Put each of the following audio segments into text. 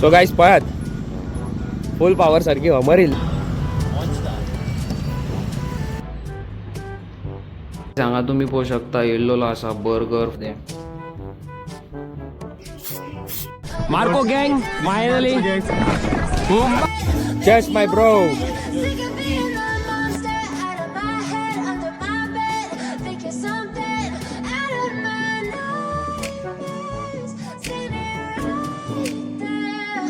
So guys पळयात, फूल power सारकी हमर येईल. हांगा तुमी पळोवंक शकता, येयल्लो आसा burger. Marco gang finally. Cheers, my bro. Sick of being the monster out of my head, under my bed, thinking something out of my nightmares, standing right there.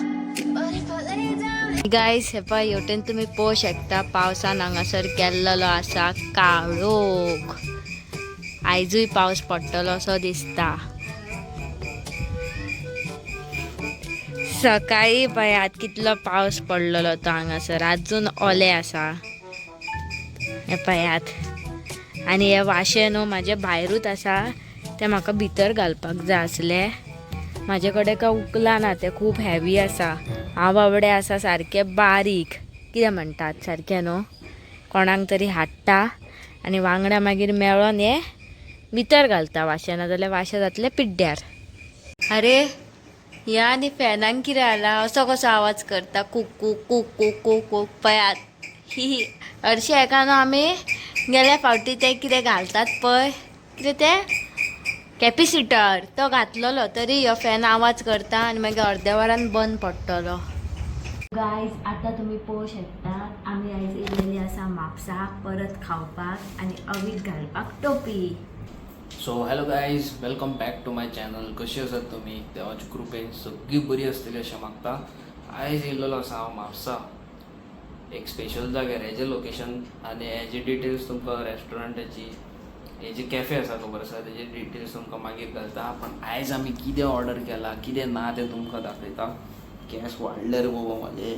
But if I lay down. Guys, हे पळय, हेवटेन तुमी पळोवंक शकता, पावसान हांगासर केल्लो आसा काळोख. आयजूय पावस पडटलो असो दिसता. सकाळी पळयात कितलो पावस पडलेलो तो हांगासर, अजून ओले आसा हे पळयात. आनी हे वाशे न्हू म्हाजे भायरूच आसा, ते म्हाका भितर घालपाक जाय आसले. म्हाजे कडेन काय उकला ना, ते खूब हेवी आसा. हांव बाबडें आसा सारकें बारीक, कितें म्हणटात सारकें न्हू, कोणाक तरी हाडटा आनी वांगडा मागीर मेळोन हे भितर घालता वाशे, ना जाल्यार वाशे जातले पिड्ड्यार. अरे, ह्या आनी फॅनाक कितें जाला? असो कसो आवाज करता? Cook cook cook cook cook cook. पळयात ही हरशीं हेका न्हू आमी गेल्या फावटी ते कितें घालतात पळय, कितें तें, कॅपिसिटर, तो घातलेलो, तरी हो फॅन आवाज करता आनी मागीर अर्द्या वरान बंद पडटलो. गायज, आतां तुमी पळोवंक शकतात, आमी आयज येयलेली आसा म्हापसा परत खावपाक आनी अवीक घालपाक टोपी. So hello guys, welcome back to my channel. कशी आसात तुमी? देवाच्या कृपेन सगळीं बरी आसतली अशें मागता. आयज येयल्लो आसा हांव म्हापसा एक स्पेशल जाग्यार. हेजें लोकेशन आनी हेजे डिटेल्स तुमकां, रेस्टॉरंटाची हे जे कॅफे आसा, खबर आसा, तेजे डिटेल्स तुमकां मागीर घालता. पण आयज आमी कितें ऑर्डर केलां, कितें ना तें तुमकां दाखयता. केंस वाडले रे बाबा म्हाजे.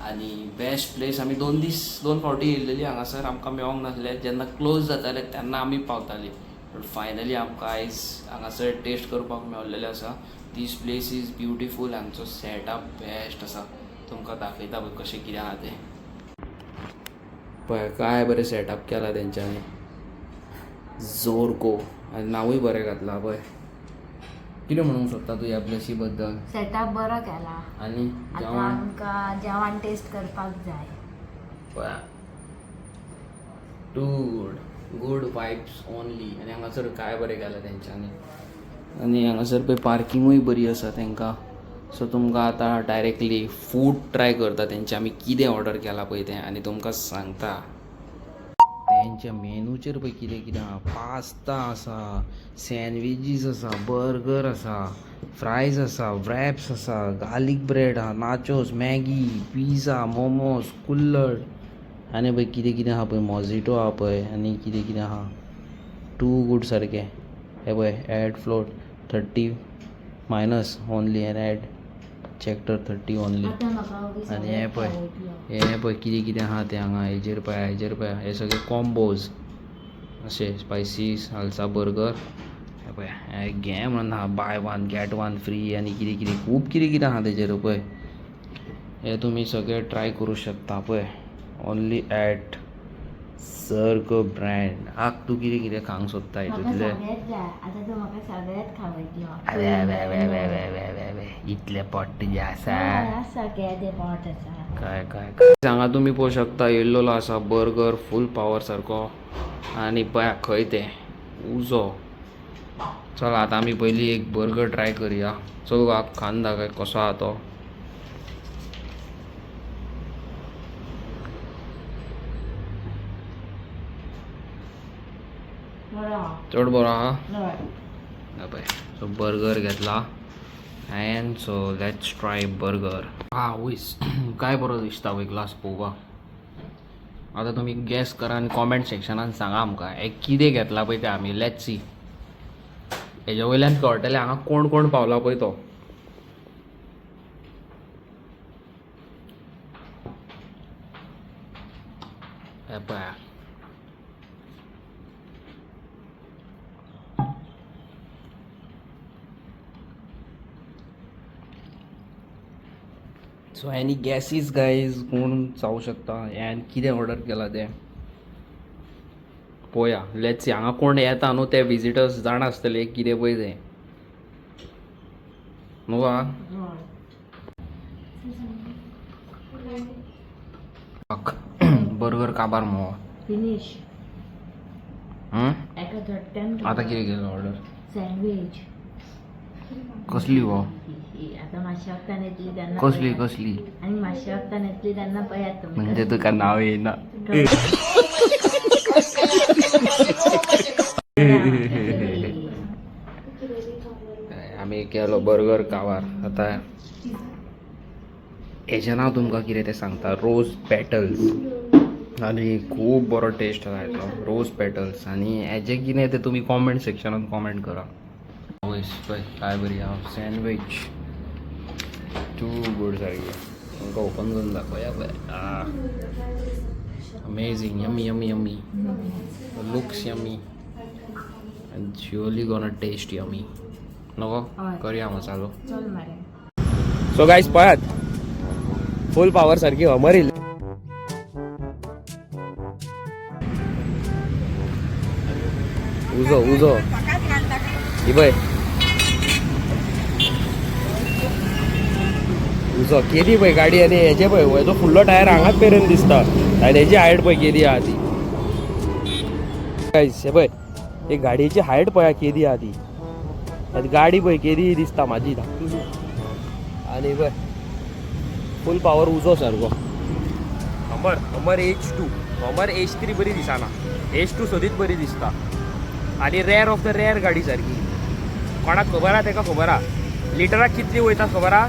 आनी बेस्ट प्लेस, आमी 2 दीस दोन फावटी येयलेली हांगासर, आमकां मेळोंक नासलें. जेन्ना क्लोज जाताले तेन्ना आमी पावताली. बट फायनली आमकां आयज हांगासर टेस्ट करपाक मेळलेलें आसा. This place is beautiful. हांगचो सेटअप बेस्ट आसा. तुमकां दाखयता पळय कशें कितें आहा तें. पळय काय बरें सेटअप केला तेंच्यांनी, जोरको आनी नांवूय बरें घातलां पळय. कितें म्हणूंक सोदता तूं ह्या प्लेसी बद्दल? सेटअप बरो केला. आनी आतां जेवण? आमकां जेवण टेस्ट करपाक जाय. Too good, good vibes only. आनी हांगासर काय बरें केलां तेंच्यांनी. आनी हांगासर पळय पार्किंगूय बरी आसा तेंकां. सो तुमकां आतां डायरेक्टली फूड ट्राय करता तेंचे, आमी कितें ऑर्डर केलां पळय तें, आनी तुमकां सांगता. तेंच्या मेनूचेर पळय कितें कितें आहा. पास्ता आसा, सँडविचीस आसा, बर्गर आसा, फ्रायज आसा, रॅप्स आसा, गार्लीक ब्रेड आहा, nachos, Maggi, pizza, momos, kulhad, आनी पळय कितें कितें आहा पळय, मोजिटो आहा पळय, आनी कितें कितें आहा. टू गूड सारकें. हें पळय, add float 30 minus only and add chapter 30 only. आतां म्हाका अवी आनी हें पळय, हें पळय कितें कितें आहा तें हांगा. हेजेर पळय, हेजेर पळय, हे सगळे कॉम्बोज अशे, स्पायसी सालसा बर्गर. हें पळय, हें घे म्हणून आहा, buy one get one free, आनी कितें कितें, खूब कितें कितें आहा तेजेर पळय. हे तुमी सगळे ट्राय करूं शकता पळय, ओन्ली एट सर्ग ब्रँड. आग, तूं कितें कितें खावंक सोदता म्हाका हितूंतलें? सगळेंच जाय. आतां तूं म्हाका सगळेंच खावयतलो. अरे अरे अरे अरे अरे अरे अरे अरे, इतलें पोट तुजें आसा? आसा, केदें पोट आसा. काय काय काय. हांगा तुमी पळोवंक शकता, येयल्लो आसा बर्गर फूल पावर सारको. आनी पळया खंय तें उजो. चल, आतां आमी पयलीं एक बर्गर ट्राय करुया. चल, खावन दाखय कसो आहा तो. बरो आहा. चड बरो आहा. हय. पळय, सो बर्गर घेतला and so let's try burger. हा वयस काय बरो दिसता पळय ग्लास पळोवपाक. आतां तुमी गॅस करा आनी कॉमेंट सेक्शनान सांगा आमकां हें कितें घेतलां पळय तें आमी. Let's see. हेज्या वयल्यान कळटलें हांगा कोण कोण पावला पळय तो. हें पळया. सो एनी गॅसीस गायज, कोण जावं शकता हें कितें ऑर्डर केलां तें? पळोवया, let's see. हांगा कोण येता न्हू, ते विजिटर्स जाणा आसतले कितें पळय तें, न्हू गा? हय. बर्गर काबार मो फिनिश. एका झटक्यान. आता कितें केलं ऑर्डर? सँडविच. कसली हो? आता मातशा वक्तान येतली त्यांना. कसली कसली? आणि मातशा वक्तान येतली त्यांना पळयात तुमी. म्हणजे तुका नाव येईना. आमी केलो बर्गर कावार. आतां हेजें नांव तुमकां कितें तें सांगता, रोज पेटल्स. आनी खूब बरो टेस्ट आसा हेचो, रोज पेटल्स. आनी हेजें कितें तें तुमी कॉमेंट सेक्शनान कॉमेंट करा. वयस पळय काय बरी आहा सँडवीच, टू गूड सारकी. तुमकां ओपन करून दाखोवया पळय. Amazing, yummy yummy yummy, looks yummy and surely gonna taste yummy. नको करूया मसालो. चल मरे. सो गायज पळयात, फुल पावर सारखी हमर येयली. उजो उजो ही पळय, उजो केदी पळय गाडी. आनी हेजे पळय, हेजो फुडलो टायर हांगाच मेरेन दिसता आनी हेजी हायट पळय केदी आहा ती. गायज हे पळय, ही गाडयेची हायट पळया केदी आहा ती. आनी गाडी पळय केदी दिसता म्हाजी धाकटुशी. आनी पळय फुल पावर उजो सारको. Hummer, Hummer H2. Hummer H3 बरी दिसना, H2 सदींच बरी दिसता. आनी रेअर ऑफ the rare गाडी सारकी. कोणाक खबर आहा तेका खबर आहा. लिटराक कितली वयता खबर आहा?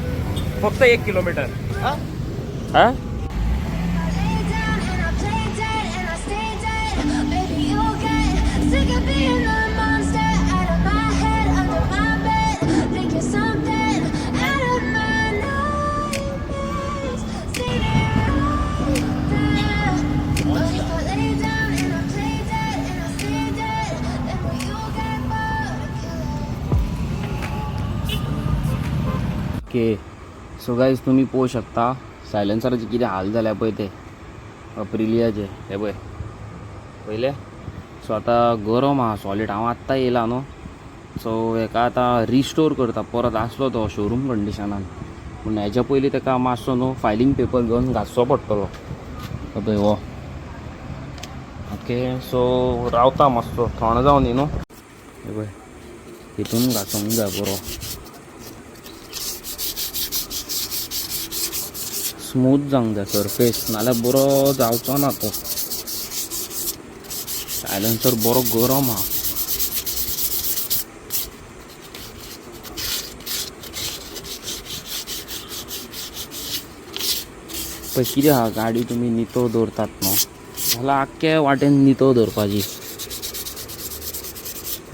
फक्त 1 किलोमिटर. हा. Lay down and I play dead and I stay dead. Baby, you'll get sick of being the monster out of my head, under my bed. Think you're something out of my nightmares. Standing right there. But if I lay down and I play dead and I stay dead, then will you get bored of killing? Okay, so guys, तुमी पळोवंक शकता सायलेन्सराचे कितें हाल जाल्या पळय ते अप्रिलियाचे. हे पळय पळयले. सो आतां गरम आहा सॉलीड. हांव आत्तां येयला न्हू, सो हेका आतां रिस्टोर करता परत आसलो तो शोरूम कंडिशनान. पूण हेच्या पयलीं तेका मातसो न्हू फायलींग पेपर घेवन घासचो पडटलो हो पळय हो. ओके, सो रावता मातसो थंड जावन न्ही न्हू. हे पळय, हितून घासूंक जाय बरो स्मूथ जावंक जाय सरफेस, नाल्यार बरो जावचो ना तो. सायलेन्सर बरो गरम आहा. पळय कितें आहा, गाडी तुमी नितळ दवरतात न्हू जाल्यार आख्खे वाटेन नितळ दवरपाची.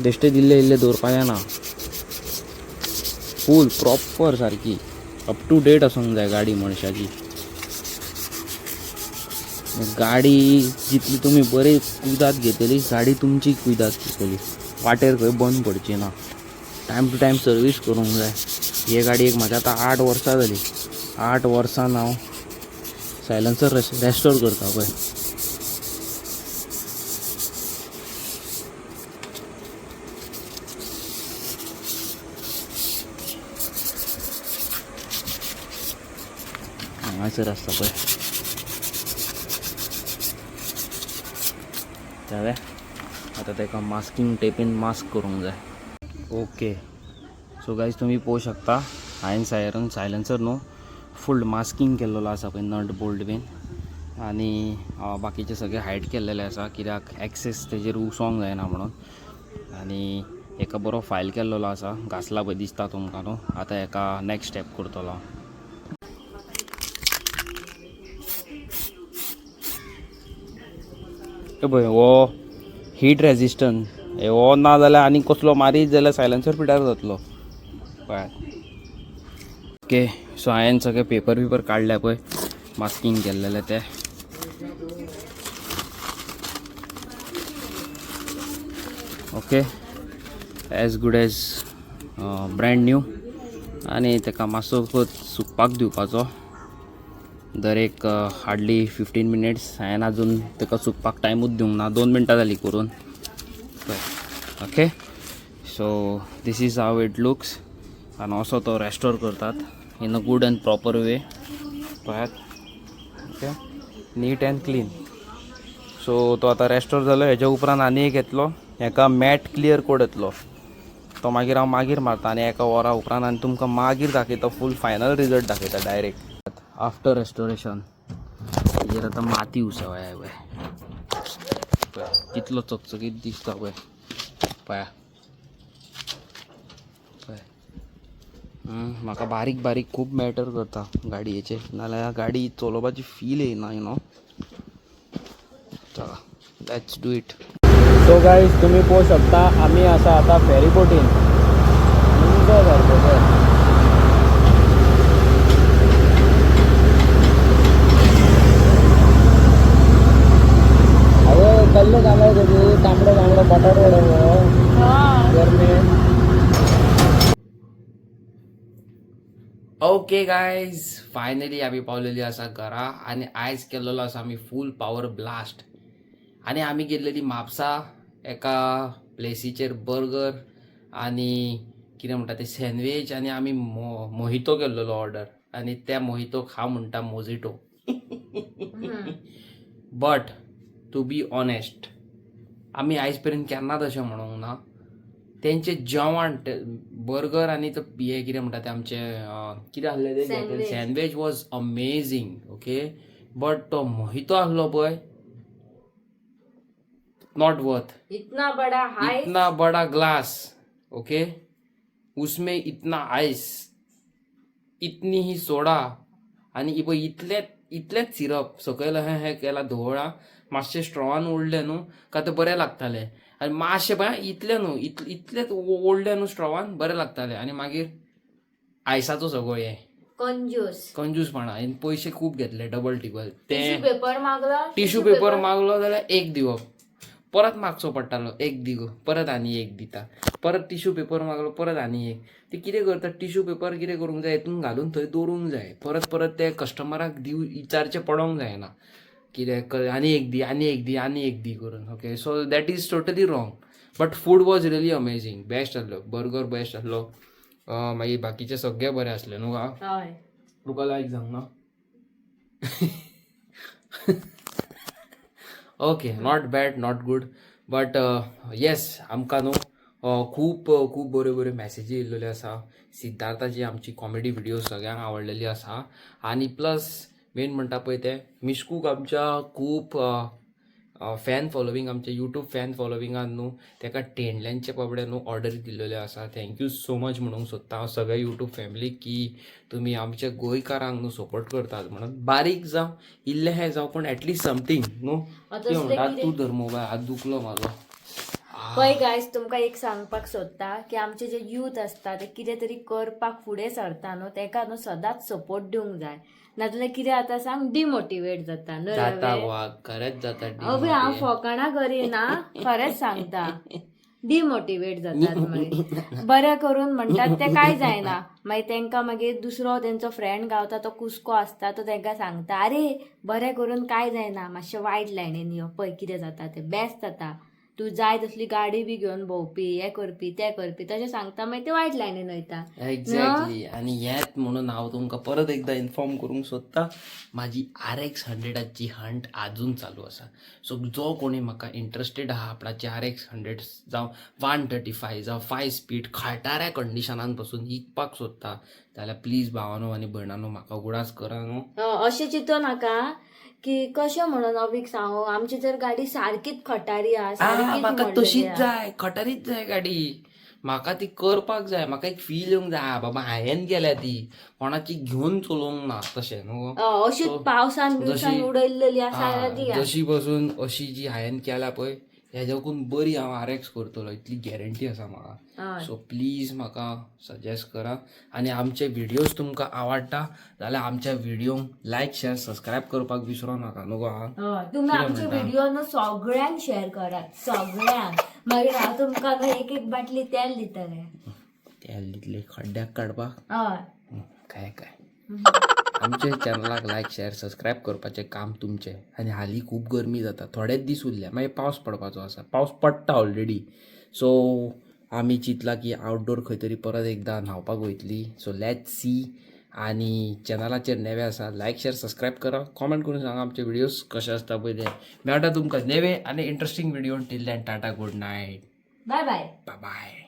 बेश्टे इल्लें इल्लें दवरपाचें ना, फूल प्रॉपर सारकी अप टू डेट आसूंक जाय गाडी मनशाची. गाडी जितली तुमी बरी कुयदाद घेतली, गाडी तुमची कुयदाद घेतली, वाटेर खंय बंद पडची ना. टायम टू टायम सर्वीस करूंक जाय. हे गाडयेक म्हाज्या आतां 8 वर्सां जालीं. 8 वर्सान हांव सायलन्सर रेस्टोर करता पळय. हांगासर आसता पळय जालें. आतां ताका मास्कींग टेपीन मास्क करूंक जाय. ओके, सो गायज, तुमी पळोवंक शकता हांवें सायलन्सर न्हू फूल मास्कींग केल्लेलो आसा पळय, नट बोल्ट बीन आनी बाकीचे सगळे हायड केल्लेले आसा, कित्याक एक्सेस तेजेर उसोंक जायना म्हणून. आनी हेका बरो फायल केल्लेलो आसा, घासला पळय, दिसता तुमकां न्हू. आतां हेका नेक्स्ट स्टेप करतलो हांव. हे पळय, हो हीट रेजिस्टंट हो ना जाल्यार आनी कसलो मारीत जाल्यार सायलन्सर पिड्यार जातलो पळयात. ओके, सो हांवें सगळे पेपर बिपर काडले पळय, मास्कींग केल्लेले ते. Okay, as good as brand new. आनी ताका मातसो सुकपाक दिवपाचो दर एक हार्डली 15 मिनिट्स. हांवें आजून ताका सुकपाक टायमूच दिवंक ना, 2 मिनटां जालीं करून पळय. Okay, so this is how it looks. आनी असो तो रेस्टोर करतात. in a good and proper way. पळयात, okay, neat and clean. So तो आतां रेस्टोर जालो. हेज्या उपरांत आनी एक येतलो, हेका मॅट क्लियर कोड येतलो, तो मागीर हांव मागीर मारता आनी एका वरा उपरांत आनी तुमकां मागीर दाखयता, फूल फायनल रिजल्ट दाखयता डायरेक्ट आफ्टर रेस्टोरेशन. हेजेर आतां माती उसळ्या पळय, पळय कितलो चकचकीत दिसता पळय. पळया पळय. म्हाका बारीक बारीक खूब मॅटर करता गाडयेचे, नाल्यार गाडी चलोवपाची फील येयना, you know. चला, let's do it. So guys, तुमी पळोवंक शकता आमी आसा आतां फेरी बोटीन. उजो सारको पळय. अरे कल्लो जालाय तुजी, तांबडो तांबडो बटाट वडो गरमे. ओके गायज, फायनली आमी पावलेली आसा घरा आनी आयज केल्लो आसा आमी फूल पावर ब्लास्ट. आनी आमी गेल्लेली म्हापसा एका प्लेसीचेर, बर्गर आनी कितें म्हणटा ते सँडवीच, आनी आमी मोहितो केल्लेलो ऑर्डर आनी त्या मोहितोक हांव म्हणटा mojito. But to be honest, आमी आयज पर्यंत केन्नाच अशें म्हणूंक ना, तेंचें जेवण, बर्गर आनी तो हें कितें म्हणटा ते आमचें कितें आसलें तें? Sandwich. Sandwich was amazing, okay, but तो मोहितो आसलो पळय, not worth. इतना बडा हाय. इतना बड़ा ग्लास, ओके, उसमें इतना आइस, इतनी ही सोडा आनी पळय इतलें इतलेंच सिरप सकयल. अहें हें केलां धवळा, मातशें स्ट्रॉवान ओडलें न्हू काय तें बरें लागतालें. आनी मातशें पळय इतलें न्हू, इतलेंच ओडलें न्हू स्ट्रॉवान, बरें लागतालें. आनी मागीर आयसाचो सगळो हें. कंजूस. कंजूसपणा. आनी पयशे खूब घेतले, डबल टिबल. टिश्यू ते पेपर मागला. टिश्यू पेपर मागलो जाल्यार एक दिवप, परत मागचो पडटालो, एक दी गो, परत आनी एक दिता, परत टिश्यू पेपर मागलो, परत आनी एक. ते कितें करता, टिश्यू पेपर कितें करूंक जाय, हितून घालून थंय दवरूंक जाय, परत परत ते कस्टमराक दिव विचारचें पडोंक जायना कितें आनी एक दी, आनी एक दी, आनी एक दी करून. Okay, so that is totally wrong, but food was really amazing. Best आसलो बर्गर, बेस्ट आसलो. मागीर बाकीचे सगळे बरें आसले न्हू गा? हय. तुका लायक जावंक ना? Okay, not bad, not good, but yes, आमकां न्हू खूब खूब बऱ्यो बऱ्यो मॅसेजी येयल्ल्यो आसा. सिद्धार्थाची आमची कॉमेडी विडियो सगळ्यांक आवडलेली आसा. आनी प्लस मेन म्हणटा पळय तें मिश्कूक आमच्या खूब फॅन फॉलोवींग, आमच्या युट्यूब फॅन फॉलोविंगान न्हू तेका टेंडल्यांचे बाबडे न्हू ऑर्डर दिल्लेल्यो आसा. Thank you so much म्हणूंक सोदता हांव सगळ्या युट्यूब फॅमिलीक की तुमी आमच्या गोंयकारांक न्हू सपोर्ट करतात म्हणून. बारीक जावं, इल्लें जावं, पूण एटलिस्ट समथींग न्हू. आतां कितें असलें म्हणटा कितें- तूं धर मोबायल, हात दुखलो म्हाजो. पळय गायज, तुमकां एक सांगपाक सोदता की आमचे जे यूथ आसता ते कितें तरी करपाक फुडें सरता न्हू, तेका न्हू सदांच सपोर्ट दिवंक जाय. नाजाल्यार कितें जाता सांग, डिमोटिवेट जाता न्हू जाता रवे? वा, खरेंच जाता. अबे, हांव फकाणां करिना, खरेंच सांगता, डिमोटिवेट जातात. मागीर बरें करून म्हणटात तें कांय जायना. मागीर तांकां मागीर दुसरो तेंचो फ्रेंड गावता, तो कुसको आसता, तो तांकां सांगता, अरे बरें करून कांय जायना, मातशें वायट लायनीन यो, पळय कितें जाता तें, बेस्ट जाता, तूं जाय तसली गाडी बी घेवन भोंवपी, हें करपी, तें करपी, तशें सांगता. मागीर ते वायट लायनीन वयता. एक्झॅक्टली. आनी हेंच म्हणून हांव तुमकां परत एकदां इन्फॉर्म करूंक सोदता, म्हाजी आर एक्स 100ाची हंट आजून चालू आसा. सो जो कोणी म्हाका इंट्रस्टेड आहा आपणाची आर एक्स 100 जावं 135 जावं 5 स्पीड खाटाऱ्या कंडिशनान पासून विकपाक सोदता जाल्यार प्लीज भावानो आनी भयणानो, म्हाका उगडास करा न्हू. अशें चिंतो नाका की कशें म्हणून अवीक सांगू, आमची जर गाडी सारकीच खटारी आहा, सारकीच म्हाका मोडलेली तशीच आहा. जाय, खटारीच जाय गाडी. म्हाका ती करपाक जाय, म्हाका एक फील येवंक जाय, आ बाबा हांयेन केल्या ती, कोणाची घेवन चलोवंक ना तशें न्हू. अशीच पावसान बिवसान उडयल्लेली आसा जाल्यार दी. जशी बसून अशी जी हांयेन केल्या पळय, हेज्याकून बरी हांव आर एक्स करतलो, इतली गॅरंटी आसा म्हाका. सो प्लीज म्हाका सजेस्ट करा. आनी आमचे व्हिडियोज तुमकां आवडटा जाल्यार आमच्या व्हिडियोंक लायक, शेअर, सबस्क्रायब करपाक विसरो नाका न्हू गो हा. हय, तुमी आमचे व्हिडिओ न्हू सगळ्यांक शेअर करात, सगळ्यांक. मागीर हांव तुमकां न्हू एक एक बाटली तेल दितलें. तेल दितले खड्ड्याक काडपाक? हय. काय काय, आमच्या चॅनलाक लायक, शेअर, सबस्क्रायब करपाचें काम तुमचें. आनी हालीं खूब गरमी जाता, थोडेच दीस उरल्या, मागीर पावस पडपाचो आसा, पावस पडटा ऑलरेडी. सो आमी चिंतलां की आउटडोर खंय तरी परत एकदां न्हांवपाक वयतली. So let's see. आनी चॅनलाचेर नवे आसा लायक शेअर सबस्क्रायब करा, कॉमेंट करून सांगा आमचे व्हिडिओज कशे आसता पळय ते. मेळटा तुमकां नवे आनी interesting video. Till then tata, good night, bye bye. Bye bye.